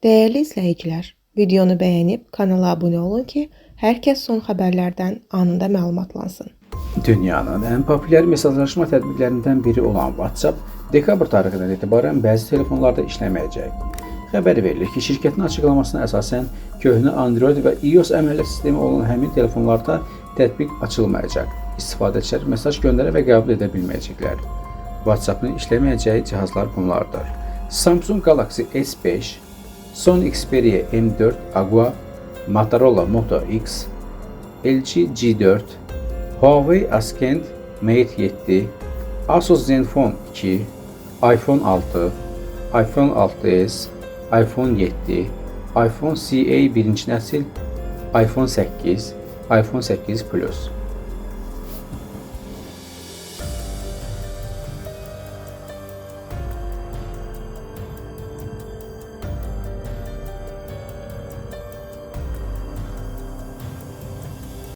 Dəyərli izləyicilər, videonu bəyənib kanala abunə olun ki, hər kəs son xəbərlərdən anında məlumatlansın. Dünyanın ən populyar mesajlaşma tətbiqlərindən biri olan WhatsApp dekabr tarixindən etibarən bəzi telefonlarda işləməyəcək. Xəbər verilir ki, şirkətin açıqlamasına əsasən köhnə Android və iOS əməliyyat sistemi olan həmin telefonlarda tətbiq açılmayacaq. İstifadəçilər mesaj göndərə və qəbul edə bilməyəcəklər. WhatsApp-ın işləməyəcəyi cihazlar bunlardır: Samsung Galaxy S5, Sony Xperia M4 Aqua, Motorola Moto X, LG G4, Huawei Ascend Mate 7, Asus Zenfone 2, iPhone 6, iPhone 6s, iPhone 7, iPhone SE birinci nəsil, iPhone 8, iPhone 8 Plus.